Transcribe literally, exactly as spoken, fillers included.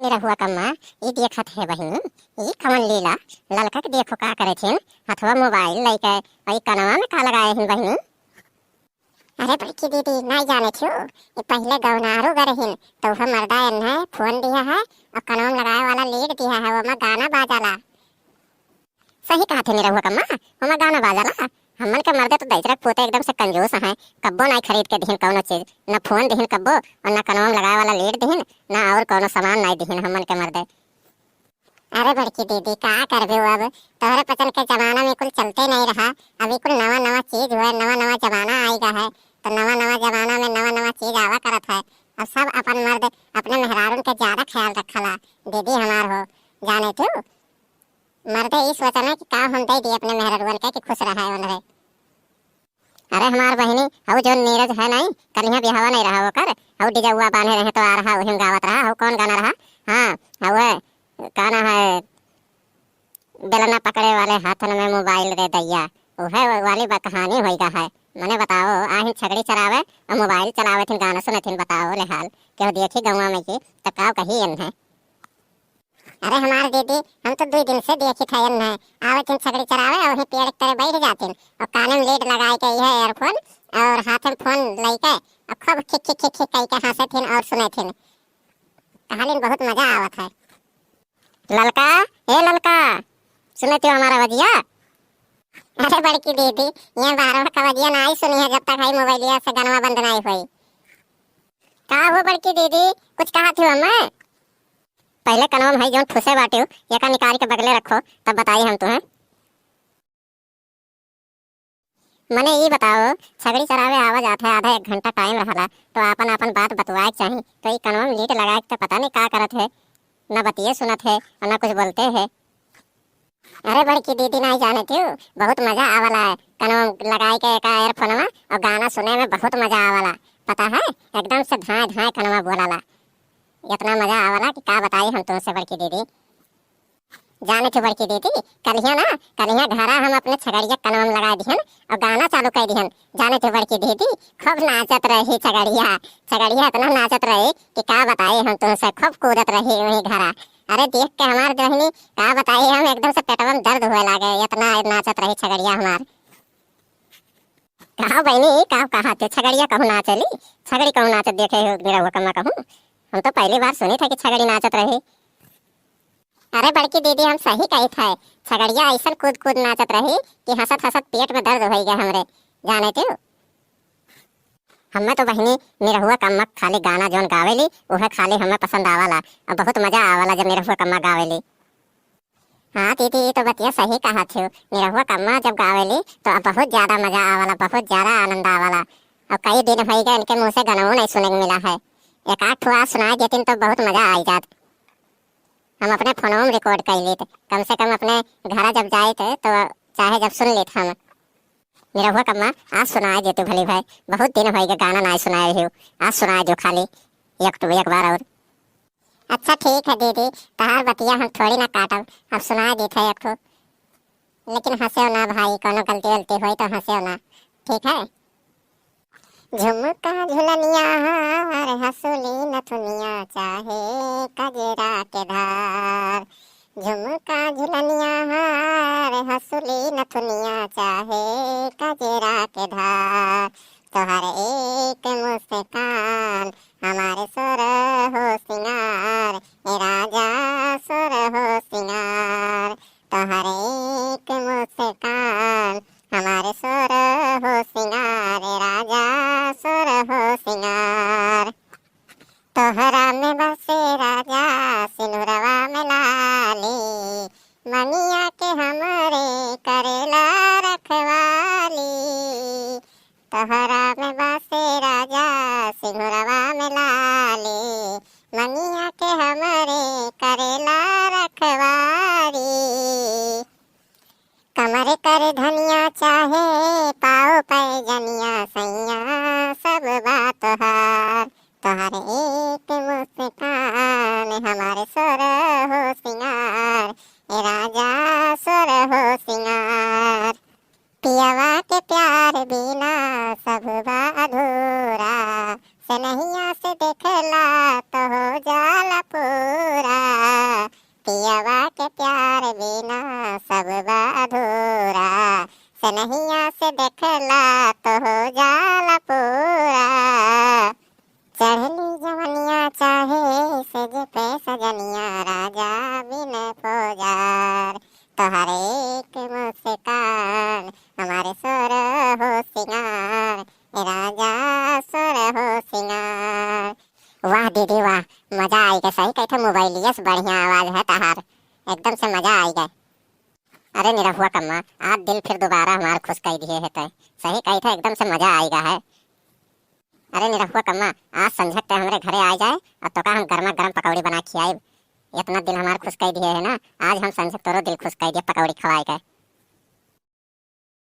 रहुआ कम्मा, ई देखत है बहिनी, ई कवन लीला? ललका के देखो का करे थिन, हथवा मोबाइल लइके, और ई कनवा में का लगाए हिन बहिनी? अरे बड़की दीदी, नाई जाने थियो, ई पहिले गौनारू गए रहिन, तो उहे मर्दा एन्हे फोन दिया है और कनवा में लगाए वाला लीड दिया है, ओमा गाना बाजाला। सही कहा थे निरहुआ कम्मा, ओमा गाना बाजाला। हमन के मर्दे तो दहिजरा के पूते एकदम से कंजूस हैं, कब्बो नाई खरीद के दिहिन कौनो चीज, न फोन दिहिन कब्बो, और न कनवा में लगाए वाला लीड दिहिन, न और कौनो सामान नाई दिहिन हमन के मर्दे। अरे बड़की दीदी, का करबे अब, तोहरे पचन के जमाना में कुल चलते नहीं रहा। अभी कुल नवा नवा चीज हुए, नवा नवा जमाना आइगा है, तो नवा नवा जमाना में नवा नवा चीज आवा करत है। अब सब अपन मर्द अपने मेहरारून के ज्यादा ख्याल रखला। दीदी हमार हो, जाने तू, मर्दे ई सोचना कि का हम दे दिए अपने मेहररुअन के कि खुश रहे उनरे। अरे हमार बहिनी, हऊ जौन नीरज है नहीं, कलिया बिहावा नहीं रहा ओकर, हऊ डिजउआ बांधे रहे तो आ रहा, वही में गावत रहा। हऊ कौन गाना रहा? हाँ, हऊ है, का ना है, बेलना पकड़े वाले हाथन में मोबाइल रे दैया, उहे वाली बा कहानी होइगा है। मने बताओ, आहिन छगड़ी चरावे और मोबाइल चलावे थिन, गाना सुने थिन, बताओ ले हाल। केहू देखी गौवा में की, तो का कही एन्हे? अरे हमार दीदी, हम तो दुई दिन से देखी था एन्हे, आवे थिन छगड़ी चरावे और वहीं पेड़ के तरे बैठ जातिन और काने में लीड लगाए के यह ईयरफोन और हाथ में फोन लइके और खूब खिक खिक खिक खिक कइके हंसे थिन और सुने थिन। कहलिन बहुत मजा आवत है। ललका, ए ललका, सुने थियो हमार अवजिया? अरे बड़की दीदी, ये बारह का बजिया ना आई सुनी है जब तक हाई मोबाइलिया से गनवा बंद ना होई। का हो बड़की दीदी, कुछ कहा थियो हमें? पहले कनवा में है जौन फुसे बाटियो, एका निकाल के बगले रखो, तब बताई हम तुम्हें। मने ई बताओ, छगड़ी चरावे आवा जात है, आधा एक घंटा टाइम रहला, तो आपन आपन बात बतुआए के चाही। तो ई कनवा में लीड लगाए के तो पता नहीं का करत है, ना बतिये सुनत है और ना कुछ बोलते है। अरे बड़की दीदी, नहीं जाने क्यों, बहुत मजा आवला है कनवा में लगाए के एका ईयरफोनवा और गाना सुने में बहुत मजा आवला। पता है, एकदम से धाए धाए कनवा बोलाला, इतना मजा आवला कि का बताई हम तुमसे बड़की दीदी। जाने थे बड़की दीदी, कलिया ना, कलिया घरा हम अपने छगड़िया कनवा में लगा दिहन और गाना चालू कर दिहन। जाने थे बड़की दीदी, खूब नाचत रही छगड़िया, छगड़िया इतना नाचत रही कि का बताई हम तुमसे, खूब कूदत रही वही घरा। अरे देख के हमार बहिनी, का बताई हम, एकदम से पेटवा में दर्द हुए लागे, इतना नाचत रही छगड़िया हमार। कहा बहिनी, का कहा थे, छगड़िया कहूँ नाचेली? छगड़ी कहूँ नाचत देखे हो मेरा हुआ कम्मा कहूँ? हम तो पहली बार सुनी था कि छगड़ी नाचत रही। अरे बड़की दीदी, हम सही कही थे, छगड़िया ऐसन कूद कूद नाचत रही कि हंसत हंसत पेट में दर्द होई गए हमरे, जाने तू। हमें तो बहिनी निरहुआ कम्मा खाली गाना जौन गावेली, उहे खाली हमें पसंद आवाला, और बहुत मजा आवाला जब निरहुआ कम्मा गावेली। हाँ दीदी, ई तो बतिया सही कहा थियो, निरहुआ कम्मा जब गावेली तो अब बहुत ज्यादा मजा आवाला, बहुत ज्यादा आनंद आवाला। और कई दिन होई गए इनके मुंह से गनवो नहीं सुने के मिला है। एक आध ठो आज सुनाई देतिन तो बहुत मजा आई जात। हम अपने फोनों में रिकॉर्ड कर लेते, कम से कम अपने घर जब जाए थे तो चाहे जब सुन लेते हम। निरहुआ कम्मा, आज सुनाए दे तू भली भाई, बहुत दिन होई गए गाना ना सुनाए हो, आज सुनाए दो खाली एक तो एक बार और। अच्छा ठीक है दीदी, तहार बतिया हम थोड़ी ना काटब, अब सुनाए देत है एक ठो, लेकिन हंसेव ना भाई, कोनो गलती वलती होई तो हंसेव ना, ठीक है? झुमका झुलनिया हार हंसुली नथुनिया चाहे कजरा के धार, झुमका झुलनिया हार हंसुली नथुनिया चाहे कजरा के धार, तोहर एक मुस्कान हमारे सोरहो सिंगार, ए राजा सोरहो सिंगार, तोहर एक मुस्कान हमारे सोरहो सिंगार, ए राजा सोरहो सिंगार। तोहरा में बसे राजा सिनुरवा में लाली, मंगिया के हमरे करेला रखवाली। तोहरा में बसे राजा सिनुरवा में लाली, मंगिया के हमरे करेला रखवाली। कमर कर धनिया चाहे पाओ पैजनिया सैया, सब बा तोहार। तोहार एक मुस्कान हमारे सोरहो सिंगार, ए राजा सोरहो सिंगार। पियवा के प्यार बिना सब बा अधूरा, सनहिया से देखला तो हो जाला पूरा। पियवा के प्यार बिना सब बा अधूरा। सनहिया से देखला तो हो जाला पूरा। चढ़ली जवनिया चाहे सेज पे सजनिया, राजा बिन पोजार। तोहरे एक मुस्कान हमारे सोरहो सिंगार, ए राजा सोरहो सिंगार। वाह दीदी वाह, मजा आइगा। सही कहिथे, मोबाइलिया से बढ़िया आवाज है तहार, एकदम से मजा आइगा। अरे निरहुआ कम्मा, आज दिल फिर दोबारा हमार खुश कइ दिहे है तै। सही कहिथे, एकदम से मजा आइगा है। अरे निरहुआ कम्मा, आज संझक तै हमरे घरे आइ जाए अउर तोका हम गरमा गरम पकौड़ी बनाइ खियाइब। एतना दिल हमार खुश कइ दिहे है ना, आज हम संझक तोरो दिल खुश कइ दिहे पकौड़ी खवाइ के।